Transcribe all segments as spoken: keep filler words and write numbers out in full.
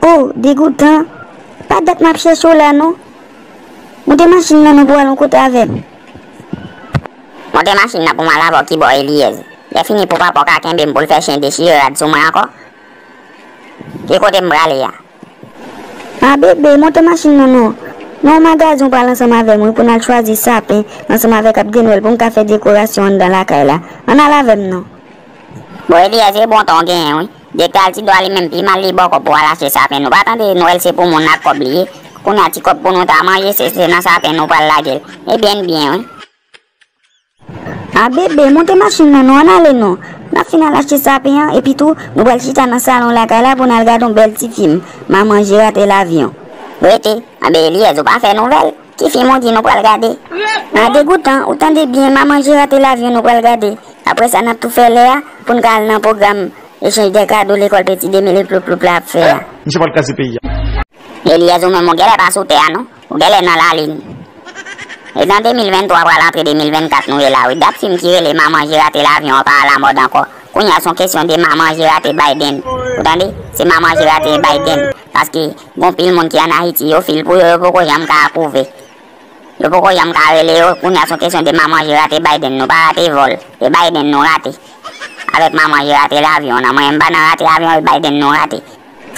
Oh, degoutan. Pa dat m ap chèche w la non. Monte machin nan non pou w al yon kote avè m. Monte machin nan pou m al avè w kibò Elièz. Lè fini pou papa w ka kenbe m pou l fè chen dechire rad sou mwen ankò. Ki kote m prale a? A bebe, monte machin nan non. Nan yon magazen w pral ansanm avè m wi pou n al chwazi sapen ansanm avèk Abde Nwèl pou m ka fè dekorasyon anndan lakay la. Ann al avè m non. Bon, Elièz, se bon tan w genyen wi. Direktè Altidor li menm pi mal li bòkò pou al achte sapen. Nou pa tande Nwèl se pou moun ak kòb li ye. Kounye a ti kòb pou nou ta manje, se, se nan sapen nou pral lage l. Ebyen, n byen wi. A bebe, monte machin nan non, ann ale non. N ap fin al achte sapen an, epi tou, nou pral chita nan salon lakay la pou n al gade yon bèl ti fim, Maman j'ai raté l'avion. Rete, anben Elièz, ou pa fè nouvèl? Ki fim ou di nou pral gade? A degoutan, ou tande byen, Maman j'ai raté l'avion nou pral gade. Apre sa, n ap tou fè lè a pou n ka al nan pwogram echanj de kado lekòl Petit Demele Ploup Ploup la ap fè a. Misye pral kraze peyi a. Elièz, ou menm ou genlè pa sou tè a non. Ou genlè nan lalin. E nan de mil venntwa pral antre de mil vennkat nou ye la wi. Dat fim ki rele Maman j'ai raté l'avion an pa alamòd ankò. Kounye a se yon kesyon de Maman j'ai raté Biden. Ou tande? Se Maman j'ai raté Biden. Paske gon pil moun ki ann Ayiti, yo fil pou yo, yo poko janm ka apwouve. Yo poko janm ka rele yo. Kounye a se yon kesyon de Maman j'ai raté Biden. Nou pa rate vòl. E Biden nou rate. Avèk Maman j'ai raté l'avion nan. Mwen m pa nan rate avyon, e Biden nou rate.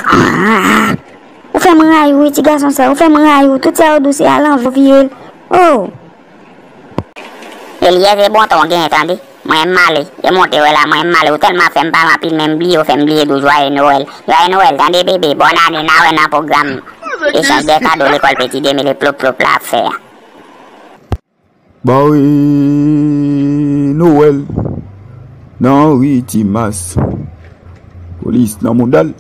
Ah, ou fè m rayi w wi ti gason sa, ou fè m rayi w, tout sa yo di w se alanvè w vire l. Oh! Elièz, e bon tan w genyen tande. Mwen m ale, e monte wè la, mwen m ale, ou tèlman fè m pale anpil, men m bliye, ou fè m bliye di w jwaye Nwèl. Jwaye Nwèl, tande bebe, bòn ane, n a wè nan pwogram echanj de kado lekòl Petit Demele Ploup Ploup la ap fè a. Bare Nowèl nan ri Timas. Polis nan mouda l.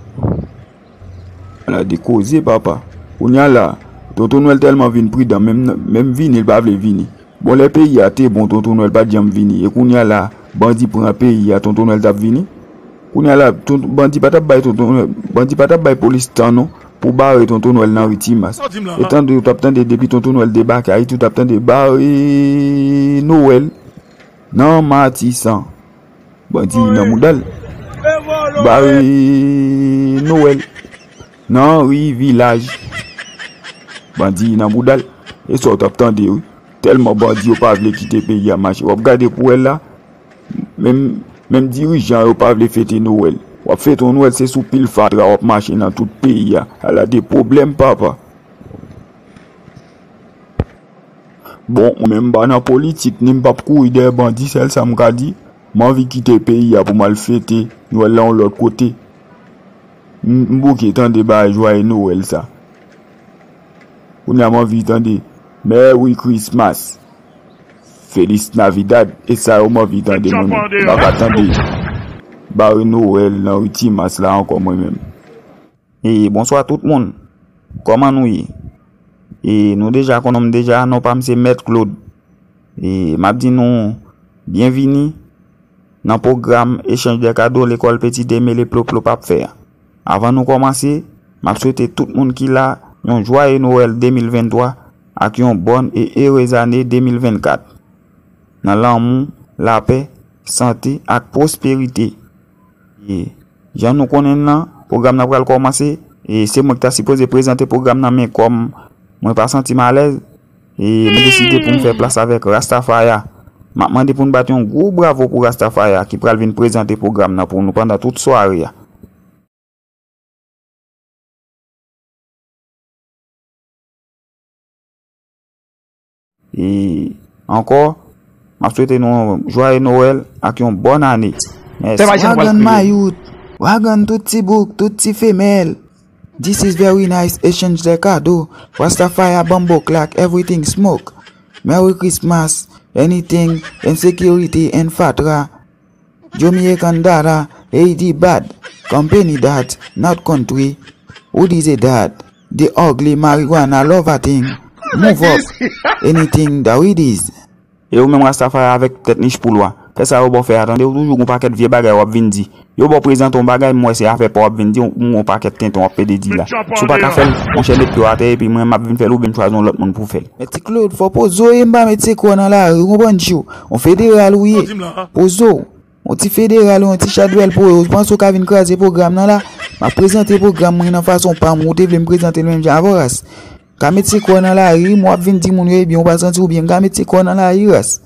Ala de koze, papa. Kounye a la, Tonton Nwèl tèlman vin pridan, menm, menm vini, l pa vle vini. Bon, lè peyi a te bon, Tonton Nwèl pa t janm vini. E kounye a la, bandi pran peyi a, Tonton Nwèl t ap vini? Kounye a la, ton-, bandi pa t ap bay Tonton Nwèl, bandi pa t ap bay polis tan non pou bare Tonton Nwèl nan ri Timas. E tande, ou t ap tande depi Tonton Nwèl debake Ayiti, ou t ap tande bare Nowèl nan Matisan. Bandi nan mouda l. Bare Nowèl nan ri Vilaj. Bandi nan mouda l. E sa w t ap tande wi. Tèlman bandi yo pa vle kite peyi a mache. W ap gade pou wè la. Menm, menm dirijan yo pa vle fete Nowèl. W ap fete yon Nwèl, se sou pil fatra w ap mache nan tout peyi a. Ala de pwoblèm, papa. Bon, mwen menm m pa nan politik, ni m p ap kouri dèyè bandi, sèl sa m ka di, m anvi kite peyi a pou m al fete Nwèl la yon lòt kote. M, m bouke tande bagay jwaye Nowèl sa. Kounye a m anvi tande Merry Christmas, Feliz Navidad, e sa yo m anvi tande mwen menm. M pa ka tande bare Nowèl nan ri Timas la ankò mwen menm. E bonswa tout moun. Kòman nou ye? E nou deja konnen m deja, non pa m se Mèt Claude. E m ap di nou byenvini nan pwogram echanj de kado lekòl Petit Demele Ploup Ploup ap fè a. Avan nou kòmanse, m ap swete tout moun ki la yon jwaye Nowèl de mil venntwa ak yon bòn e erez ane de mil vennkat. Nan lanmou, lapè, sante ak pwosperite. E jan nou konnen l lan, pwogram nan pral kòmanse. E se mwen ki ta sipoze prezante pwogram nan, men kòm mwen pa santi m alèz, e m deside pou m fè plas avèk Rastafaya. M ap mande pou n bat yon gwo bravo pou Rastafaya ki pral vin prezante pwogram nan pou nou pandan tout sware a. E ankò, m ap swete nou yon jwaye Nowèl ak yon bòn ane. Mèsi. Wagan mayout, wagan tout ti bouk, tout ti femèl. This is very nice, echanj de kado. Rastafari a bumbo clack, everything smoke. Merry Christmas, anything, insecurity and fatra. Jamaican dada, A D bad, company that, not country. Who this a that? The ugly marijuana lover thing. Move up. Anything that we this. E ou menm Rastafari avèk tèt nich poul wa. Fè sa yo ba w fè a tande, ou toujou gon pakèt vye bagay w ap vin di. Yo ba w prezante yon bagay, m wè se afè pa w w ap vin di, ou gon pakèt tenten w ap pede di la. Si w pa ka fè l, monchè, met pye w atè epi mwen m ap vin fè l oubyen m chwazi yon lòt moun pou fè l. Men Ti Claude, fò poze w ye, m pa met sekò nan lari, ou konprann tchou? On federal ou ye. Poze w. Yon ti federal ou yon ti chadwèl pou yo. Ou panse ou ka vin kraze pwogram nan la? M ap prezante pwogram mwen nan fason pa m. Ou te vle m prezante l menm jan avè w, ras? Ka met se kò nan lari, m w ap vin di moun yo, ebyen, ou pa santi w byen. Ka met se kò nan lari, ras.